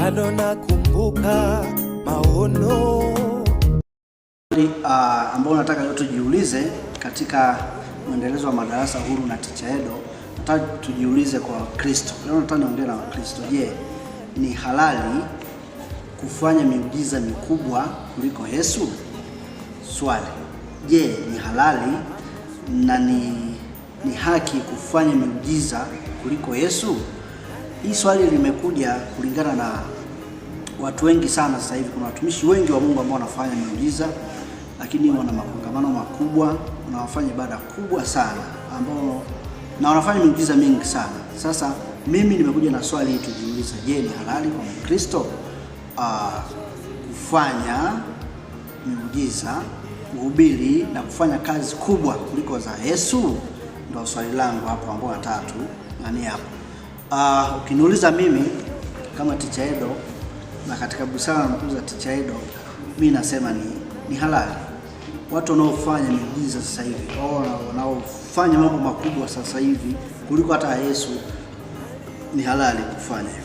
Bado nakumbuka maono. Ambao nataka leo tujiulize katika mwendelezo wa madarasa huru na Teacher Edo, nataka tujiulize kwa Wakristo. Leo nataka niongee na Wakristo. Je, ni halali kufanya miujiza mikubwa kuliko Yesu? Swali. Je, ni halali na ni haki kufanya miujiza kuliko Yesu? Hii swali limekuja kulingana na watu wengi sana sasa hivi. Kuna watumishi wengi wa Mungu ambao wanafanya miujiza, lakini wana makongamano makubwa, wanafanya ibada kubwa sana ambao na wanafanya miujiza mingi sana. Sasa mimi nimekuja na swali hili tujiulize, je, ni halali kwa Mkristo kufanya miujiza, kuhubiri na kufanya kazi kubwa kuliko za Yesu? Ndio swali langu hapo, ambao watatu nani hapo. Ukiniuliza mimi kama Teacher Edo na katika busara na makuzi ya Teacher Edo, mimi nasema ni halali. Watu wanaofanya miujiza sasa hivi au wanaofanya mambo makubwa sasa hivi kuliko hata Yesu, ni halali kufanya hivyo.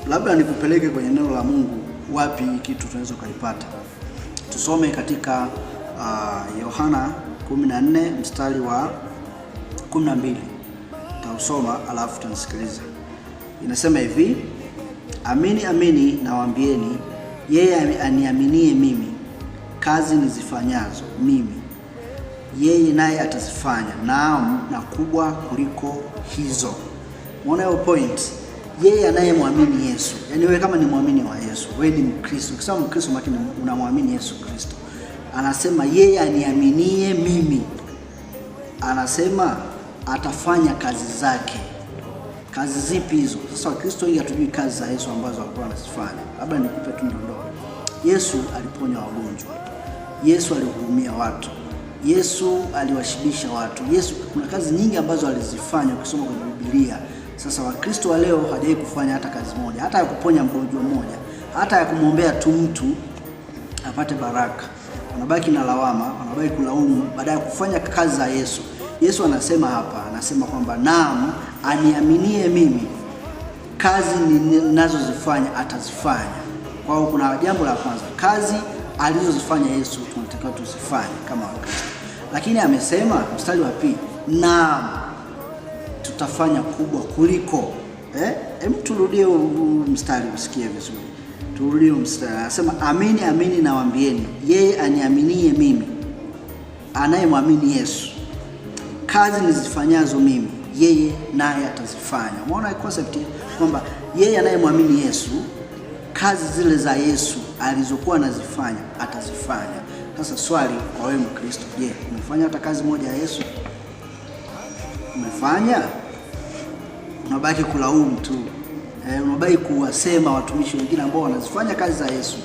Labda nikupeleke kwenye neno la Mungu, wapi kitu tunaweza kuipata. Tusome katika Yohana 14 mstari wa 12. Tausoma alafu tunisikiliza. Inasema hivi: amini amini nawaambieni, yeye aniaminie mimi, kazi nizifanyazo mimi yeye naye atazifanya, naam, na kubwa kuliko hizo. Unaona hiyo point? Yeye anayemwamini Yesu, yaani wewe kama ni mwamini wa Yesu, wewe ni Mkristo. Ukisema Mkristo maana unamwamini Yesu Kristo. Anasema yeye aniaminie mimi, anasema atafanya kazi zake. Kazi zipi hizo? Sasa Wakristo wengi hatujui kazi za Yesu ambazo alikuwa anazifanya. Labda nikupe tu ndondoo. Yesu aliponya wagonjwa, Yesu alihurumia watu, Yesu aliwashibisha watu. Yesu, kuna kazi nyingi ambazo alizifanya ukisoma kwenye Biblia. Sasa Wakristo wa leo hawajawahi kufanya hata kazi moja, hata ya kuponya mgonjwa mmoja, hata ya kumwombea tu mtu apate baraka. Wanabaki na lawama, wanabaki kulaumu baada ya kufanya kazi za Yesu. Yesu anasema hapa, anasema kwamba naam, aniaminie mimi, kazi ninazozifanya atazifanya. Kwa hiyo kuna jambo la kwanza, kazi alizozifanya Yesu tunatakiwa tuzifanye kama Wakristo, lakini amesema mstari wa pili, naam, tutafanya kubwa kuliko. Hem, turudie huu mstari usikie vizuri. Turudie mstari. Anasema amini amini nawaambieni, yeye aniaminie mimi, anayemwamini Yesu, kazi nizifanyazo mimi yeye naye atazifanya. Umeona concept kwamba yeye anayemwamini Yesu, kazi zile za Yesu alizokuwa anazifanya atazifanya. Sasa swali kwa wewe Mkristo, je, umefanya hata kazi moja ya Yesu? Umefanya? Unabaki kulaumu tu. Unabaki kuwasema watumishi wengine ambao wanazifanya kazi za Yesu.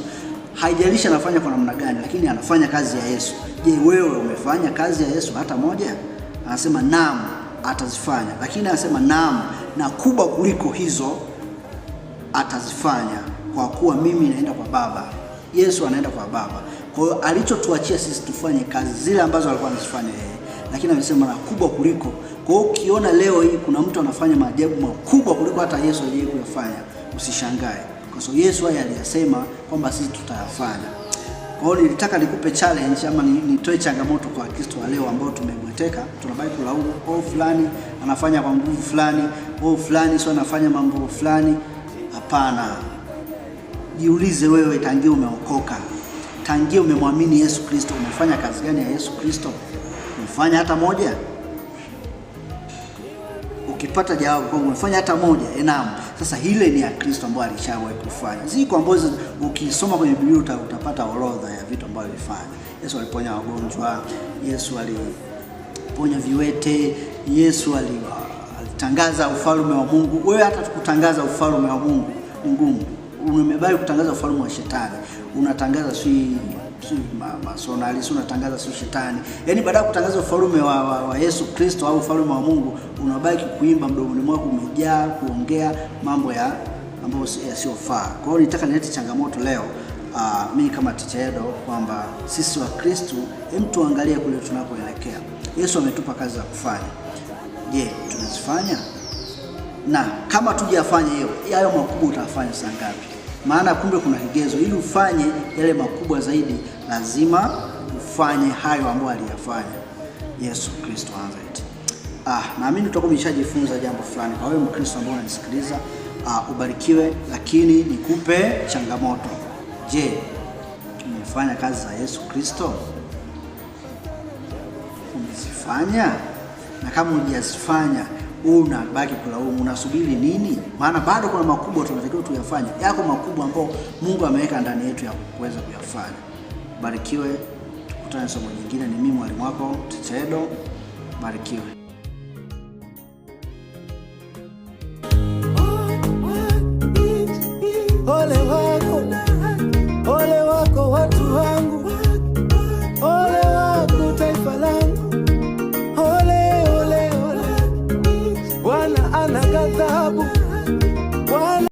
Haijalishi anafanya kwa namna gani, lakini anafanya kazi ya Yesu. Je, wewe umefanya kazi ya Yesu hata moja? Anasema naam, atazifanya. Lakini anasema naam, na kubwa kuliko hizo atazifanya, kwa kuwa mimi naenda kwa Baba. Yesu anaenda kwa Baba. Kwa hiyo alichotuachia sisi tufanye kazi zile ambazo alikuwa anazifanya yeye, lakini amesema na kubwa kuliko. Kwa hiyo ukiona leo hii kuna mtu anafanya maajabu makubwa kuliko hata Yesu aliyewahi kuyafanya, usishangae, kwa sababu Yesu haya aliyasema kwamba sisi tutayafanya. Kwa hiyo nilitaka nikupe challenge ama nitoe changamoto kwa Wakristo wa leo ambao tumebweteka, tunabaki kulaumu, oh fulani anafanya kwa nguvu fulani, oh fulani sio anafanya mambo fulani. Hapana. Jiulize wewe, tangia umeokoka, tangia umemwamini Yesu Kristo, umefanya kazi gani ya Yesu Kristo? Umefanya hata moja? Ukipata jawabu kwamba umefanya hata moja, naam. Sasa ile ni ya Kristo ambayo alishawahi kufanya. Ziko ambazo ukisoma kwenye Biblia utapata orodha ya vitu ambavyo alifanya. Yesu aliponya wagonjwa, Yesu aliponya viwete, Yesu alitangaza ufalme wa Mungu. Wewe hata kutangaza ufalme wa Mungu ni ngumu. Umebaki kutangaza ufalme wa shetani. Unatangaza si masonali, si unatangaza si shetani. Yaani baada ya kutangaza ufalme wa Yesu Kristo au ufalme wa Mungu, unabaki kuimba mdomoni mwako umejaa kuongea mambo ya ambayo yasiyofaa. Kwa hiyo nitaka nilete changamoto leo, mimi kama Teacher Edo, kwamba sisi wa Kristo hem tuangalie kule tunakoelekea. Yesu ametupa kazi za kufanya. Je, tunazifanya? Na kama tujafanya hiyo, hayo makubwa utafanya saa ngapi? Maana kumbe kuna kigezo, ili ufanye yale makubwa zaidi lazima ufanye hayo ambayo aliyafanya Yesu Kristo wa Nazareti. Naamini utakuwa umeshajifunza jambo fulani. Kwa wewe Mkristo ambaye unanisikiliza, ubarikiwe, lakini nikupe changamoto. Je, umefanya kazi za Yesu Kristo? Umezifanya? Na kama hujazifanya, unabaki kulaumu, unasubiri nini? Maana bado kuna makubwa tunatakiwa tuyafanye, yako makubwa ambayo Mungu ameweka ndani yetu ya kuweza kuyafanya. Barikiwe, tukutane somo jingine. Ni mimi mwalimu wako Teacher Edo. Barikiwe. Ole.